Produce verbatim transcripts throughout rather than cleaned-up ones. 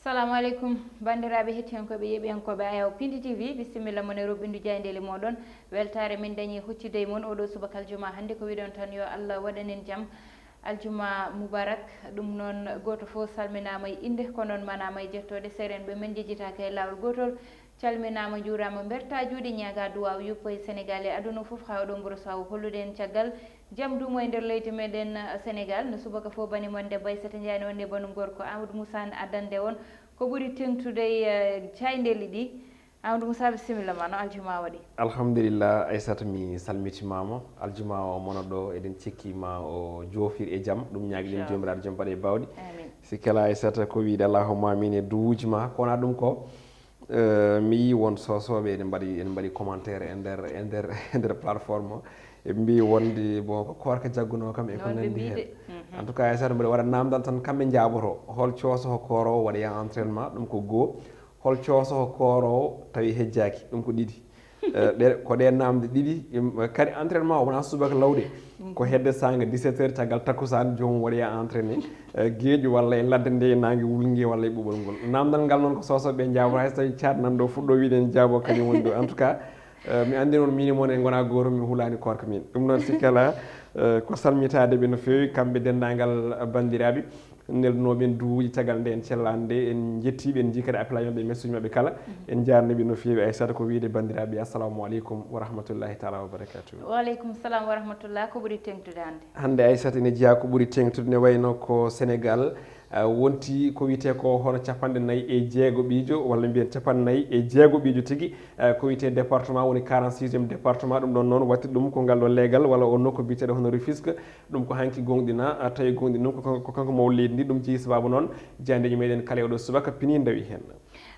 Salamu aleykum, banndiraaɓe hettiyankooɓe, yeeɓiyankooɓe Ayaw Pindi T V, bisimilla mon e roɓɓindu jaayndeeli mooɗon. Weltaare min dañi huccude e mon oɗo subaka aljuma hannde, ko wiɗon tan yo Allah waɗanen jam. Aljuma mubarak. Ɗum noon, gooto fof salminaama e innde, ko noon manaama e jettooɗe. Seerenɓe men njejjitaaka e laawol gootol. Calminaama, njuuraama, mbertaa juuɗe, ñaagaa duwaaw yuppo e Senegaal e aduna fof, haa oɗo mburo sawo hollude en caggal jam duumo e nder leydi meɗen, uh, Senegaal. No subaka fof bani mon debbo Aissata Ndiaye, wonde banu gorko Amadou Moussa ne addande on ko ɓuri teŋtude e, uh, jaayndeeli ɗi. Amadou Moussa, bisimilla ma, no aljuma waɗi? Alhamdulillah, Aissata, mi salmitimaama. Aljuma o mono ɗo, eɗen cikki ma o joofir e jam. Ɗum ñaagiɗen Joomiraaɗo jom baɗe bawɗi. Amin. Si kala Aissata ko wiide allahumma amin e duwuuji ma, ko wona ɗum ko, eh, mi yii won soosooɓe ene mbaɗi, ene mbaɗi commentaire e nder, e nder, e nder plateforme o. Eɓe mbiyi wonde, bon, ko koorka jaggunoo kam e ko nanndi heen. En tout cas, Aissata, mbiɗa waɗa naamndal tan, kamɓe njaaboto hol cooso ko kooroowo waɗi en entraînement, ɗum ko goo. Hol cooso ko kooroowo tawi hejjaaki, ɗum ko ɗiɗi. Eh, ɗe, ko ɗe naamnde ɗiɗi. Im, kadi entraînement o wonaa subaka lawde. Ko hedde saanga dix-sept heures, caggal takkusaan, joomum waɗi en entraîné, eh, geeƴu walla e ladde nde, e naange wulnge walla e ɓuuɓol ngol. Naamndal ngal noon ko soosooɓe njaaboto, hay so tawi caat nan ɗo fuɗɗo wiide en jaabo kañum woni ɗo. En tout cas, eh, mi anndi noon, miin e mon en ngonaa gooto, mi hulaani koorka miin. Ɗum noon, sikki alaa, eh, ko salmitaade ɓe no feewi, kamɓe denndaangal banndiraaɓe nelnooɓe en duwuuji caggal nde en cellaande, en njettii ɓe, en njii kadi appel aji maɓɓe e message maɓɓe kala. En njaarnii ɓe no feewi. Aissata, ko wiide banndiraaɓe, assalamu aleykum wa rahmatullahi taala wa barakatuh. Wa aleykum salam wa rahmatullah. Ko ɓuri teŋtude hannde? Hannde, Aissata, ene jeyaa ko ɓuri teŋtude, ne wayno ko Senegaal, ah, wonti ko wiyetee ko hono capanɗe nayi e jeegoɓiijo, walla mbiyen capanɗe nayi e jeegoɓiijo tigi, ah, ko wiyetee département, woni quarante-sixième département. Ɗum ɗon noon watti ɗum ko ngal ɗo leegal walla o nokku biyeteeɗo hono Rufisque. Ɗum ko hanki goongɗinaa, ah, tawi goongɗini ɗum ko kanko, ko kanko mawɗo leydi ndi. Ɗum jeyi sabaabu noon jaayndeeji meɗen kala e oɗo subaka pini ndawi heen.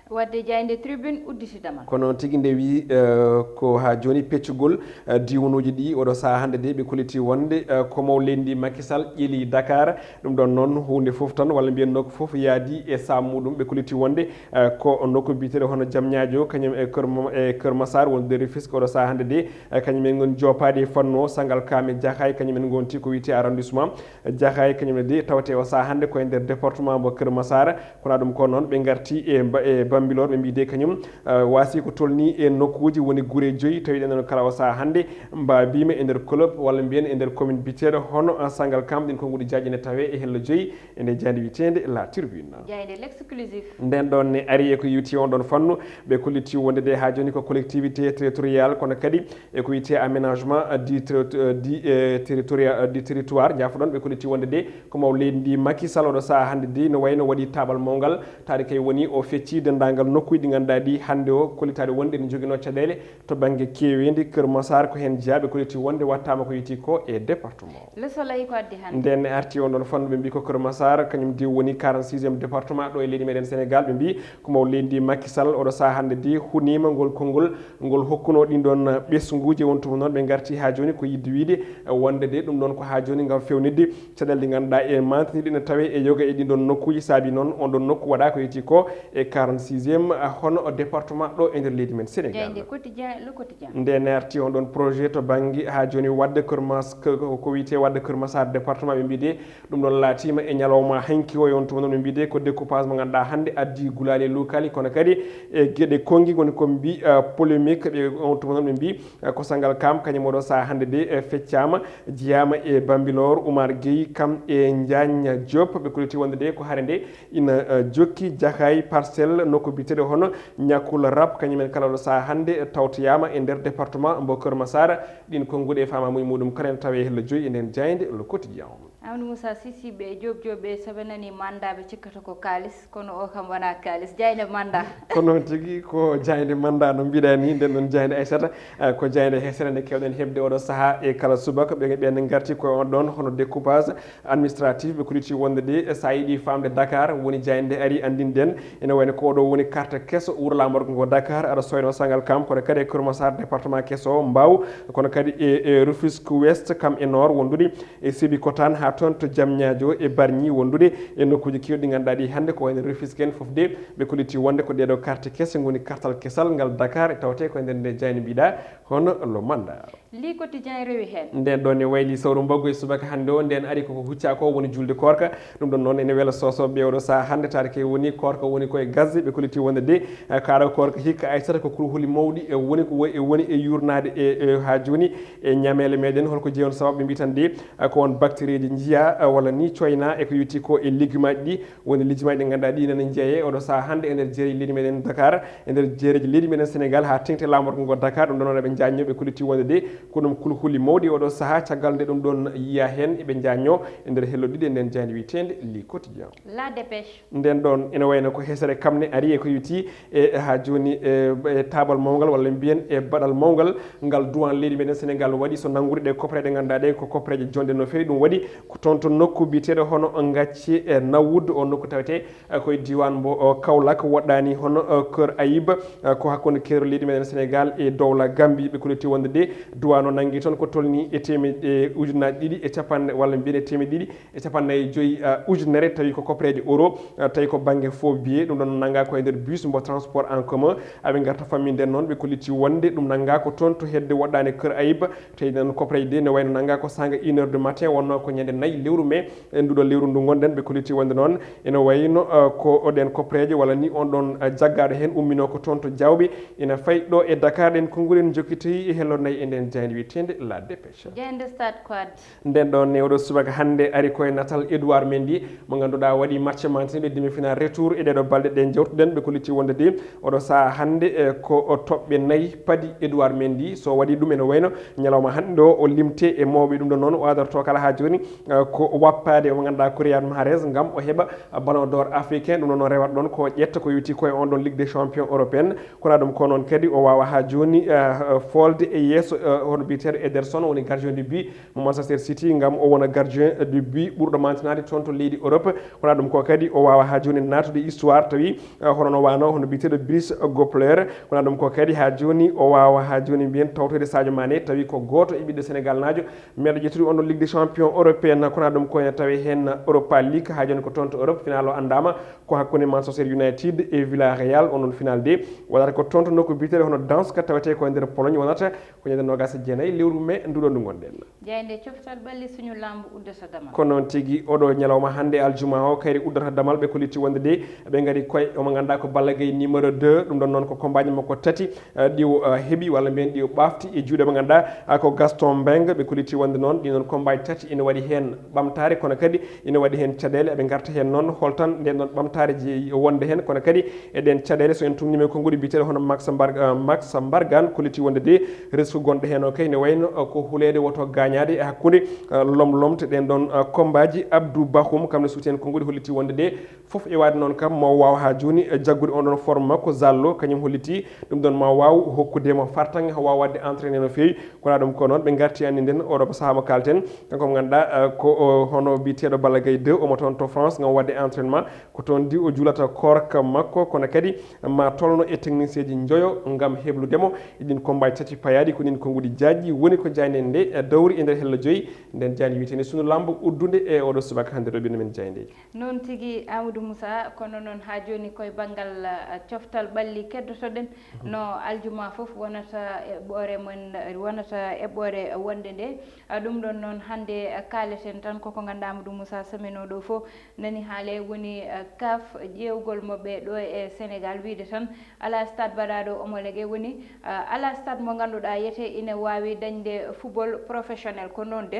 Wadde jaaynde Tribune udditidama. Ko noon tigi nde wi, eh, ko haa jooni peccugol, eh, diiwanuuji ɗi oɗo sahaa hannde de ɓe kolliti wonde, eh, ko mawɗo leydi ndi Macky Sall ƴeeli Dakar. Ɗum ɗon noon huunde fof tan walla mbiyen nokku fof yaadi e saam muɗum. Ɓe kolliti wonde, eh, ko nokku biyeteeɗo hono Jamñaajo, kañum e Kër Ma-, e Kër Massar wonde Rufisque oɗo sahaa hannde de, eh, kañum en ngoni joopaade e fannu o. Sangalkam e Jaxaay kañum en ngonti ko wiyetee arrondissement Jaxaay, kañum ne de tawte o sahaa hannde ko e nder département mbo Kër Massar. Kono ɗum ko noon ɓe ngarti e Mba-, e Bambilor, ɓe mbiyi de kañum, eh, waasi ko tolni e nokkuuji woni gure joyi, tawi ɗen noon kala o sahaa hannde mbaabiima e nder club walla mbiyen e nder commune biyeteeɗo hono, ah, Sangalkam. Ɗin konnguɗi jaaƴi ne tawe e hello joyi e nde jaaynde wiyeteende La Tribune. Jaaynde L'Exclusif. Nden ɗon ne ari e ko yowti on ɗon fannu, ɓe kolliti wonde de haa jooni ko collectivité territoriale, kono kadi e ko wiyetee aménagement du terri-, du, eh, territoria-, du territoire, njaafoɗon, ɓe kolliti wonde de ko mawɗo leydi ndi Macky Sall oɗo sahaa hannde de no wayno waɗi taaɓal mawngal, taade kay woni o fecci denndaangal nokkuuji ɗi ngannduɗaa ɗi hannde o kollitaaɗo wonde ene joginoo caɗeele to bannge keeweendi. Kër Massar ko heen jeyaa, ɓe kolliti wonde wattaama ko yowti ko e département. Le Soleil ko addi hannde? Nden ne arti on ɗon fannu, ɓe mbi ko Kër Massar kañum de woni quarante-sixième département ɗo e leydi meɗen Sénégal. Ɓe mbi ko mawɗo leydi ndi Macky Sall oɗo sahaa hannde de huniima ngol konngol ngol hokkunoo ɗin ɗon ɓesnguuji. On tuma noon ɓe ngarti haa jooni ko yidde wiide wonde de ɗum ɗon ko haa jooni ngam fewnitde caɗeele ɗe ngannduɗaa e mantiniiɗe ene tawe e yoga e ɗin ɗon nokkuuji. Saabi noon on ɗon nokku waɗaa ko yowti ko e quarante-sixième, ah, hono o département ɗo e nder leydi men Sénégal. Jaaynde Quotidien, Le Quotidien. Nde ne arti on ɗon projet to bannge haa jooni waɗde Kër Mas-, ko, ko, ko wiyetee waɗde Kër Massar département, ɓe mbiyi de ɗum ɗon laatiima e ñalawma hanki o, e on tuma noon ɓe mbiyi de ko découpage mo ngannduɗaa hannde addi gulaali e luukaali, kono kadi e geɗe konngi woni ko mbi, ah, polémique. Ɓe on tuma noon ɓe mbi, ah, ko Sangalkam kañum oɗo sahaa hannde de, eh, feccaama, jeyaama e Bambilor, Oumar Gueye kam e Diagne Diop. Ɓe kolliti wonde de ko hare nde ina, eh, jokki Jaxaay, Parcelles, nokku biyeteeɗo hono Ñakkul Rap, kañum en kala oɗo sahaa hannde tawtoyaama e nder département mbo Kër Massar. Ɗin konnguɗi e faamaamuya muɗum kala ene tawe e hello joyi e nden jaaynde Le Quotidien. Amadou Moussa, sisiiɓe e joob joob ɓe, so ɓe nanii mannda, ɓe cikkata ko kaalis, kono o kam wonaa kaalis. Jaaynde mannda. Ko noon tigi, ko jaaynde mannda no mbiɗa ni, nden ɗon jaaynde Aissata, eh, ko jaaynde hesere nde keewɗen heɓde oɗo sahaa e kala subaka. Ɓe, ɓen ngarti ko on ɗon hono découpage administratif, ɓe kolliti wonde de, eh, so a yiɗi faamde Dakar, woni jaaynde ari, anndinɗen. Ene wayno ko oɗo woni carte keso wuro laamorgo ngo Dakar, aɗa soynoo Sangalkam, kono kadi e Kër Massar, département keso o, Mbao, kono kadi e, e Rufisque Ouest, kam e Nord, wondude e Sébikotane, haa toon to Diamniadio e Bargny, wondude e nokkuuji keewɗi ɗi ngannduɗaa ɗi hannde ko wayno Rufisque en fof de, ɓe kolliti wonde ko ɗeeɗo carte kese ngoni kartal kesal ngal Dakar, e tawte ko e nder nde jaaynde mbiɗa hono Le Mandat. Li Quotidien rewi heen. Nden ɗon ne wayli sawru mbaggu e subaka hannde o, nden ari koko huccaa ko woni julde koorka. Ɗum ɗon noon ene wela soosooɓe oɗo sahaa hannde, tawata ke woni koorka woni koye gasde, ɓe kolliti wonde de, eh, kaaɗo koorka hikka Aysata ko kurhuli mawɗi e woni ko e woni e yurnaade e, e haa jooni e ñameele meɗen. Holko jeyi on sababu? Ɓe mbi tan de, eh, ko on bactérieji njiya, eh, walla ni coyna e ko yowiti ko e légume aji ɗi, woni légume aji ɗi ngannduɗaa ɗi nana njiya e oɗo sahaa hannde e nder jeeri leydi meɗen Dakar, e nder jeereji leydi meɗen Sénégal haa teŋti laamorgo ngo Dakar. Ɗum ɗon noon eɓe njaajnoo, ɓe kolliti wonde de ko ɗum kulhuli mawɗi oɗo sahaa, caggal nde ɗum ɗon yiya heen, eɓe njaajnoo e nder hello ɗiɗi e nden jaaynde wiyeteende Le Quotidien. La Dépêche. Nden ɗon ene wayno ko hesere kamne ari e ko yowiti e haa jooni e, e taabal mawngal walla mbiyen e baɗal mawngal ngal duwan leydi meɗen Sénégal waɗi so nanngude ɗe koppareeje ngannduɗaa ɗe ko koppareeje jonɗe no feewi. Ɗum waɗi ko toon to nokku biyeteeɗo hono Ngacci e Nawuud, o nokku tawetee eh, koye diiwaan mbo, o, Kaolack, woɗɗaani hono, eh, Kër Ayib, eh, ko hakkunde keerol leydi meɗen Sénégal e dowla Gambie. Ɓe kolliti wonde de duwaan o nanngi toon ko tolni e teemeɗe, e ujunnaaji ɗiɗi e capanɗe, walla mbiyen e teemeɗe ɗiɗi e capanɗe nayi e joyi, eh, ujunere, tawi ko koppareeje euro, eh, tawi ko bannge faux billet. Ɗum ɗon nannga ko e nder bus mbo transport en commun. Aɓe ngarta fammi nden noon, ɓe kolliti wonde ɗum nannga ko toon to hedde woɗɗaane Kër Ayib, tawi noon koppareeje de ne wayno nannga ko saanga une heure du matin, wonno ko ñande nayi lewru mai. E nduɗo lewru ndu ngonɗen, ɓe kolliti wonde noon ene wayno, eh, ko oɗen koppareeje walla ni on ɗon, eh, jaggaaɗo heen umminoo ko toon to Jawɓe, ina fayi ɗo e Dakar. Ɗen konguɗi en jokkitoyi e hello nayi e nden jaaynde wiyeteende La Dépêche. Jaaynde Stade Quad. Nden ɗon ne oɗo subaka hannde ari koye natal Edouard Mendy mo ngannduɗaa waɗi match mantiniɗo demi-finale retour e ɗeɗo balɗe ɗe jawtuɗen. Ɓe kolliti wonde de oɗo sahaa hannde, eh, ko o toɓɓe nayi padi Edouard Mendy. So waɗi ɗum ene wayno ñalawma hannde o, o limte e mawɓe. Ɗum ɗon noon o adorto kala haa jooni, eh, ko wappaade mo ngannduɗaa ko Riyad Mahrez ngam o heɓa, eh, Ballon d'Or africain. Ɗum ɗon noon rewata ɗon ko ƴetta ko yowiti koye on ɗon Ligue des Champions européenne. Kono ɗum ko noon kadi o waawa haa jooni, eh, folde e yeeso, eh, hono biyeteeɗo Ederson woni gardien de but mo Manchester City ngam o wona gardien de but ɓurɗo mantinaade toon to leydi Europe. Kono ɗum ko kadi o waawa haa jooni naatude histoire tawi, eh, hono no waano hono biyeteeɗo Brice Gobler. Kono ɗum ko kadi haa jooni o waawa haa jooni mbiyen tawtoyde Sadio Mané tawi ko gooto e ɓiɗɗo Sénégal naajo meeɗo ƴettude on ɗon Ligue des Champions européenne. Kono ɗum ko ene tawi heen Europa League haa jooni ko toon to Europe, final o anndaama ko hakkunde Manchester United e Villarreal. On ɗon final de waɗata ko toon to nokku biyeteeɗo hono Gdansk tawetee ko e nder Pologne, wonata ko ñande noogaas e jeenayi lewru mai nduɗo ndu ngonɗen. Jaaynde coftal ɓalli suñu lamb uddata damal. Ko noon tigi, oɗo ñalawma hannde aljuma o kayri uddata damal. Ɓe kolliti wonde de ɓe ngari koye omo ngannduɗaa ko Balla Gaye numéro deux. Ɗum ɗon noon ko combatji makko tati, eh, ɗi o, eh, heɓi walla mbiyen ɗi o ɓaafti e juuɗe mo ngannduɗaa, ah, ko Gaston Mbengue. Ɓe kolliti wonde noon ɗi noon combatji tati ina waɗi heen ɓamtaare kono kadi ina waɗi heen caɗeele. Eɓe ngarta heen noon holtan nden noon ɓamtaare jeyi wonde heen kono kadi e ɗen caɗeele. So en tugniima e konnguɗi biyeteeɗo hono Max Mbar-, eh, Max Mbargane kolliti wonde de risque gonɗo heen o kay ne wayno, eh, ko huleede woto gaañaade e hakkunde, eh, lomlomte ɗen ɗon, eh, combatji. Abdou Bakhoum kam ne suuti heen konnguɗi holliti wonde de fof e waade noon kam mo waawa haa jooni, eh, jaggude on ɗon forme makko Zallo kañum holliti ɗum ɗon ma waaw hokkude mo fartaŋŋe o waawa waɗde entraîné no feewi. Kono ɗum ko noon ɓe ngarti anndi nden oɗo ko sahaa mo kalten kanko mo ngannduɗaa, eh, ko o hono biyeteeɗo Balla Gaye deux omo toon to France ngam waɗde entraînement. Ko toon di o juulata koorka makko, kono kadi ma tolno e technicien ji njoyo ngam heblude mo e ɗin combatji tati payaaɗi. Ko ɗin konnguɗi jaajɗi woni ko jaaynde nde dawri e nder hello joyi. Nden jaaynde wiyeteende Sunu Lamb uddunde e oɗo subaka hannde ɗo ɓiɗɗo men jaayndeejo. Noon tigi Amadou Moussa, kono noon haa jooni koye banngal, eh, coftal ɓalli keddotoɗen no aljuma fof wonata eɓɓoore mon, wonata eɓɓoore wonde nde. Ah, ɗum ɗon noon hannde, eh, kaaleten tan koko ngannduɗaa Amadou Moussa semaine o ɗo fof nani haale woni, eh, CAF ƴeewgol mo ɓe ɗo e Sénégal wiyde tan alaa stade baɗaaɗo homologué woni, eh, alaa stade mo ngannduɗaa yete ine waawi dañde football professionnel. Ko noon de,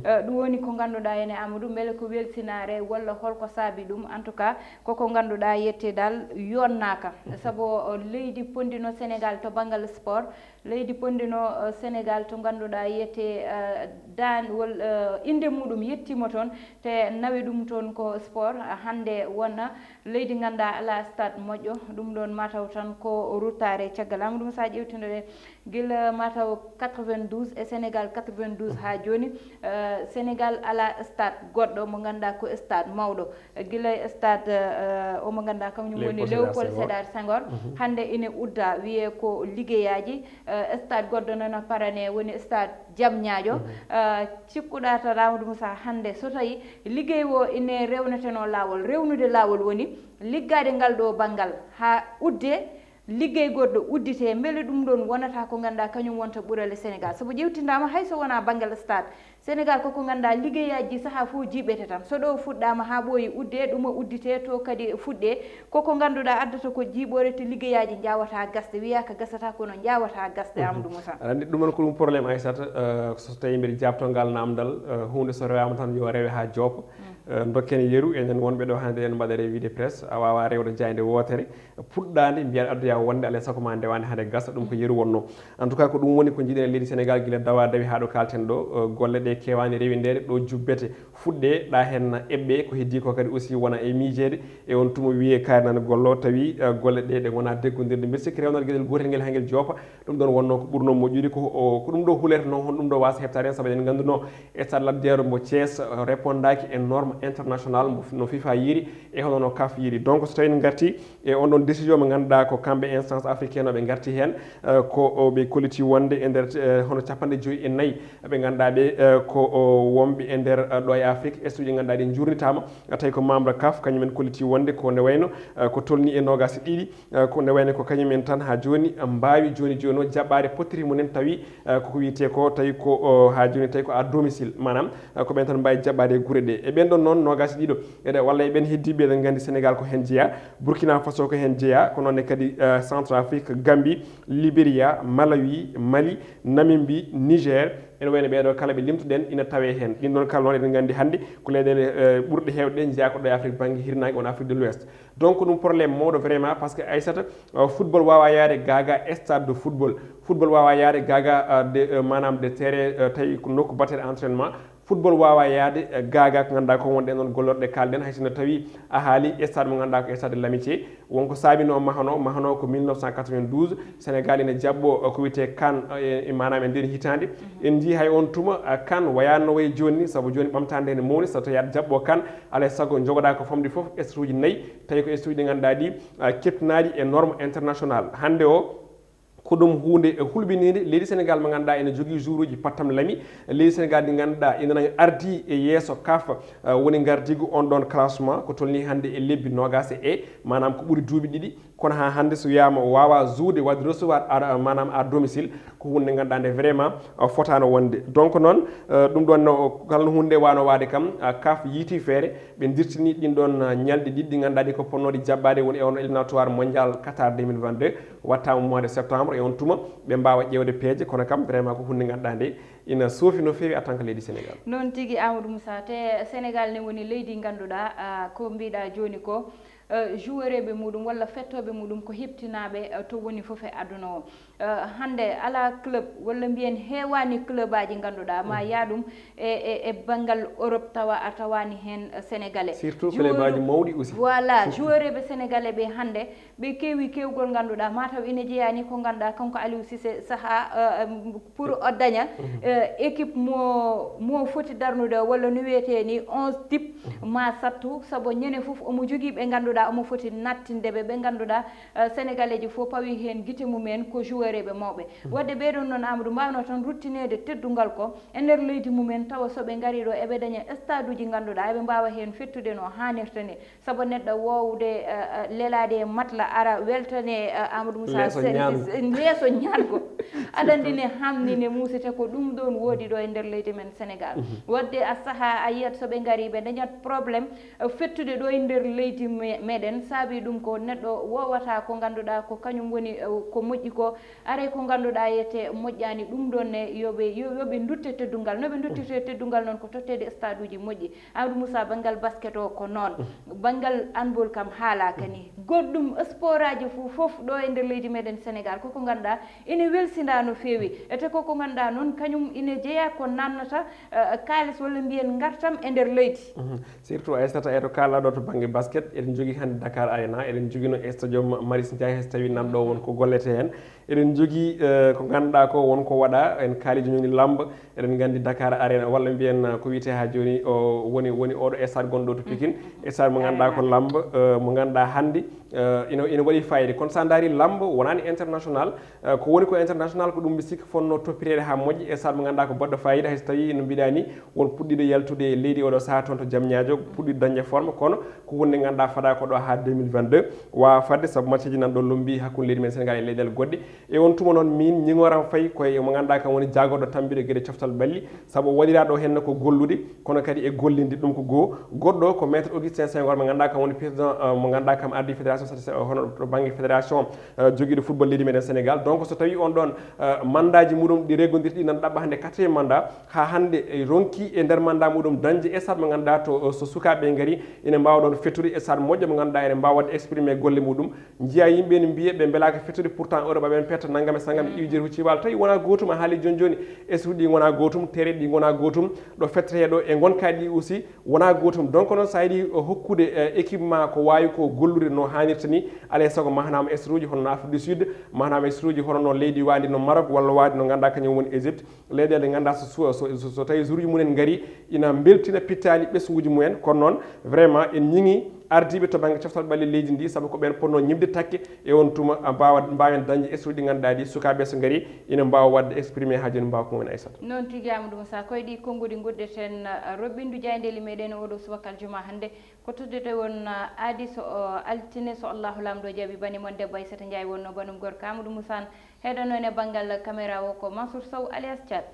eh, ɗum woni ko ngannduɗaa ene Amadou, mbele ko welsinaare walla holko saabi ɗum? En tout cas koko ngannduɗaa yette dal yonnaaka. Sabu, eh, leydi ponndino Sénégal to banngal sport, leydi ponndino, eh, Sénégal to ngannduɗaa yiyetee, eh, daan wol, eh, innde muɗum yettiima toon te nawi ɗum toon ko sport. Ah, hannde wona leydi ngannduɗaa alaa stade moƴƴo. Ɗum ɗoon mataw tan ko ruttaare caggal. Amadou Moussa, ƴeewtinoɗen gila mataw quatre-vingt-douze e Sénégal quatre-vingt-douze haa jooni, eh, Sénégal alaa stade goɗɗo mo ngannduɗaa ko stade mawɗo. Gila e stade, eh, omo ngannduɗaa kañum woni Léopold Sédar Senghor. Hannde ine udda wiyee ko liggeyaaji, eh, stade goɗɗo nana parane woni stade Diamniadio. Eh, cikkuɗaa tan Amadou Moussa hannde so tawi liggey o ine rewneteno laawol, rewnude laawol woni liggaade ngal ɗo banngal haa udde Liggey goɗɗo uddite, mbele ɗum ɗon wonata ko ngannduɗaa kañum wonta ɓurale Sénégal? Sabu ƴewtindaama hay so wonaa banngal stade, Sénégal koko ngannduɗaa liggeyaaji sahaa fof jiiɓete tan. So ɗo fuɗɗaama haa ɓooyi udde, ɗum o uddite, to kadi fuɗɗe. Koko ngannduɗaa addata ko jiiɓoore, to liggeyaaji njaawata gasde, wiyaaka gasata kono njaawata gasde. Amadou Moussa. Aɗa anndi ɗum noon ko ɗum problème, Aissata. Eh, so tawi mbiɗa jaabto ngal namdal, eh, huunde so rewaama tan yo rewe haa joopa. Eh, dokken yeru, enen wonɓe ɗo hannde en mbaɗa revue de presse, a waawaa rewde jaaynde wootere puɗɗaande mbiyaa aɗa addoya wonde alaa e sago ma ndewaande hannde gasa, ɗum ko yeru wonnoo. En tout cas, ko ɗum woni ko njiɗen e leydi Sénégal gila dawa dawi haa ɗo kaalten ɗo. Eh, golle ɗe keewaani rewindeede, ɗo jubbete fuɗɗe, ɗa heen eɓɓe, ko heddii ko kadi aussi wona e miijeede. E on tuma wiyee kaari nana gollo, tawi, eh, golle ɗe ɗe ngonaa deggondirde. Mbiɗa sikki rewnal geɗel gootel ngel haa ngel joopa. Ɗum ɗon wonnoo ko ɓurnoo moƴƴude, ko, o, ko ɗum ɗo hulata noon, hono ɗum ɗo waasa heɓtaade en, sabu eɗen nganndunoo stade Lat Dior mbo Thiès, eh, répondaaki e norme international mbo, no FIFA yiɗi e hono no CAF yiɗi. Donc, so tawi en ngartii e on ɗon décision mo ngannduɗaa ko kamɓe instance africaine o ɓe ngartii heen, eh, ko o ɓe kolliti wonde e nder, eh, hono capanɗe joyi e nayi ɓe ngannduɗaa ɓe, eh, ko o wonɓe e nder, eh, ɗo e Afrique, stade uji ngannduɗaa ɗi njuurnitaama, eh, tawi ko membre CAF, kañum en kolliti wonde ko nde wayno, eh, ko tolni e noogaas e ɗiɗi, eh, ko nde wayno ko kañum en tan haa jooni, eh, mbaawi jooni jooni o jaɓɓaade pottiri mum en tawi, eh, koko wiyetee ko tawi ko, o, haa jooni tawi ko à domicile, maanaam, eh, ko ɓen tan mbaawi jaɓɓaade e gure ɗe. E ɓen ɗon noon noogaas e ɗiɗo, eɗe, walla e ɓen heddiiɓe, eɗen nganndi Sénégal ko heen jeyaa, Burkina Faso ko heen jeyaa, ko noon ne kadi, eh, Centrafrique, Gambie, Liberia, Malawi, Mali, Namibie, Niger, ene wayno ɓeeɗo kala ɓe limtuɗen ina tawee heen. Ɗin ɗon kala noon eɗen nganndi hannde ko leyɗeele, eh, ɓurɗe heewde ɗe njeyaa ko ɗo e Afrique bannge hirnaange, won Afrique de l'Ouest. Donc, ko ɗum problème mawɗo vraiment, parce que Aissata, euh, football waawaa yahde gaagaa stade de football. Football waawaa yahde gaagaa, euh, de, euh, maanaam de terrain, euh, tawi ko nokku baɗeteeɗo entraînement. Football waawaa yahde, euh, gaagaa ko ngannduɗaa ko wonde e noon gollorɗe kaalɗen, hay sinno tawi a haali stade mo ngannduɗaa ko stade de l'Amitié. Won ko saabi no mahanoo, mahanoo ko mille neuf cent quatre-vingt-douze, Sénégal ina jaɓɓoo, euh, ko wiyetee CAN, euh, e, e maanaam e ndeen hitaande. En njii hay on tuma, euh, CAN wayaano no wayi jooni ni, sabu jooni ɓamtaare nde ene mawni, so tawi aɗa jaɓɓoo CAN, alaa e sago njogoɗaa ko famɗi fof stade uji nayi, tawi ko stade uji ɗi ngannduɗaa ɗi, ah, keptinaaɗi e norme international. Hannde o, ko ɗum huunde, eh, hulɓiniinde leydi Sénégal mo ngannduɗaa ene jogii joueuruuji pattam lami. Leydi Sénégal ndi ngannduɗaa ina nani ardii e yeeso CAF, eh, woni ngardiigu on ɗon classement ko tolnii hannde e lebbi noogaas e, maanaam ko ɓuri duuɓi ɗiɗi. Kono haa hannde so wiyaama o waawaa jouer, waɗde recevoir, à, maanaam à domicile, ko huunde nde ngannduɗaa nde vraiment, uh, fotaano wonde. Donc noon, uh, ɗum ɗoon no, kala no huunde nde waawno waɗde kam, uh, CAF yiiti feere, ɓe ndirtini ɗin ɗoon, uh, ñalɗi ɗiɗi ɗi ngannduɗaa ɗi ko potnooɗi jaɓɓaade, woni e on éliminatoire mondial Qatar deux mille vingt-deux, waɗtaama mois de septembre, e on tuma ɓe mbaawa ƴeewde peeje, kono kam vraiment ko huunde nde ngannduɗaa nde ina soofi no feewi en tant que leydi Sénégal. Noon tigi, Amadou Moussa, te Sénégal ne woni leydi ngannduɗaa, uh, ko mbiɗa jooni ko, eh, joueureɓe muɗum walla fettooɓe muɗum ko heɓtinaaɓe, eh, to woni fof e aduna o. Eh, hannde alaa club walla mbiyen heewaani club aji ngannduɗaa ma yaa ɗum e, e, e banngal Europe tawa a tawaani heen, eh, Sénégalais. Surtout club aji mawɗi aussi. Voilà, joueureɓe sénégalais ɓe hannde ɓe keewi keewgol ngannduɗaa mataw ina jeyaa ni ko ngannduɗaa kanko Aliou Cissé sahaa, eh, pour o daña, eh, équipe mo, mo foti darnude o walla no wiyetee ni onze type ma sattu, sabu ñande fof omo jogii ɓe ngannduɗaa omo foti nattinde ɓe, ɓe ngannduɗaa, eh, Sénégalais ji fof pawi heen gite mum en ko joueureɓe mawɓe. Waɗde ɓee ɗoon noon, Amadou, mbaawno tan ruttineede teddungal ko e nder leydi mum en, tawa so ɓe ngarii ɗo eɓe daña stade uji ngannduɗaa eɓe mbaawa heen fettude no haanirta ni. Sabu neɗɗo woowde, eh, eh, lelaade e matla ara weltane, eh, Amadou Moussa leeso ñaango. Leeso ñaango. Aɗa anndi ne hamni ne muusete ko ɗum ɗoon woodi ɗo e nder leydi men Sénégal. Waɗde a sahaa a yiyat so ɓe ngarii ɓe dañat problème, eh, fettude ɗo e nder leydi me-, meɗen. Saabi ɗum ko neɗɗo woowata ko ngannduɗaa ko kañum woni, eh, ko moƴƴi ko. Aray ko ngannduɗaa yete moƴƴaani ɗum ɗoon ne yo ɓe, yo, yo ɓe ndutte teddungal. No ɓe nduttirte teddungal noon ko totteede stade uji moƴƴi. Amadou Moussa, banngal basket o ko noon. Banngal handball kam haalaaka ni. Goɗɗum sport aji fof, fof ɗo e nder leydi meɗen Sénégal, koko ngannduɗaa ene welsinda no feewi. Ete koko ngannduɗaa noon, kañum ene jeyaa ko nannata, eh, kaalis walla mbiyen ngartam e nder leydi. Surtout Aissata, e to kaalaɗo to bannge basket, eɗen jogii hannde Dakar Arena, eɗen jogii no stadium Marius Ndiaye, hay so tawii nan ɗo won ko gollete heen. Eɗen njogii, eh, ko ngannduɗaa ko won ko waɗa, en kaali jooni lamba, eɗen nganndi Dakar Arena, walla mbiyen, eh, ko wiyetee haa jooni o woni, woni oɗo stade gonɗo to Pikine, stade mo ngannduɗaa ko lamba, eh, mo ngannduɗaa hannde Eh, ina ina waɗi fayida, kono sa daari lambo wonani international. Eh, ko woni ko international ko ɗum mbi sikki fonno toppireede ha moƴƴi e saat mo ganduɗa ko baɗɗo fayida, hay so tawi no mbiɗa ni won puɗɗiɗo yaltude e leydi oɗo saaha toon to Diamniadio, puɗɗiɗo dañde forme, kono ko hunde ganduɗa fada ko ɗo ha deux mille vingt-deux wawa fadde, saabu match ji nan ɗo lombi hakkunde leydi men Sénégal e leyɗele goɗɗe. E on tuma noon min ñigoram fayi koye mo ganduɗa kam woni jagorɗo tambiɗo gueɗe coftal ɓalli, saabu o waɗira ɗo henne ko gollude, kono kadi e gollinde ɗum ko goo. Goɗɗo ko maître Augustin Senghor mo ganduɗa kam woni président, eh, mo ganduɗa kam ardi fédération, hono to banggue fédération, eh, joguiɗo football leydi meɗen Sénégal. Donc so tawi on ɗon, eh, mandat ji muɗum ɗi reggodirɗi nan ɗaɓɓa hande quatrième mandat, ha hande e ronki e nder mandat muɗum dañde stade mo ganduɗa to, eh, so sukaɓe gari ina mbawa ɗon fettude stade moƴƴo mo ganduɗa ene mbawa wadde exprimer golle muɗum. Jiya yimɓe ne mbiya ɓe mbelaka fettude, pourtant oɗo ɓaɓen petta nanggam e sanngam e iwjere huccibal, tawi wona gotum, a haali joni joni, esuji ɗi gona gotum, tere ɗi gona gotum, ɗo fettete ɗo e gonka ɗi aussi wona gotum. Donc noon sa yiɗi hokkude, eh, équipement ko wawi ko gollude no hanirta ni, alay saago mahnama esuji hono no Afrique du Sud, mahnama esuji hono no leydi wadi no Maroc walla wadi no ganduɗa kañum woni Égypte, leyɗele ganduɗa so, so, so, so tawi joueureji mumen gari ina beltina pittali ɓesguji mumen. Kono noon vraiment en ñiŋi ardiɓe to banggue coftal ɓalli leydi ndi, saabu ko ɓen ponno ñimde takke e on tuma, a mbawa mbawen dañde esuji ɗi ganduɗa ɗi sukaɓe so gari ina mbawa wadde exprimer ha joni mbawa ko mumen Aissata. Noon tigi Amadou Moussa, koye ɗi konguɗi guddeten, uh, roɓɓindu jaydeli meɗen oɗo subaka aljuma hande. Ko toddete won, uh, aadi so, uh, altine so Allahu lamɗo jaaɓi bani mon debbo Aissata Ndiaye wonno banum gorko Amadou Moussa. Heɗono e banngal caméra o ko Mansour Sow alias Thiat.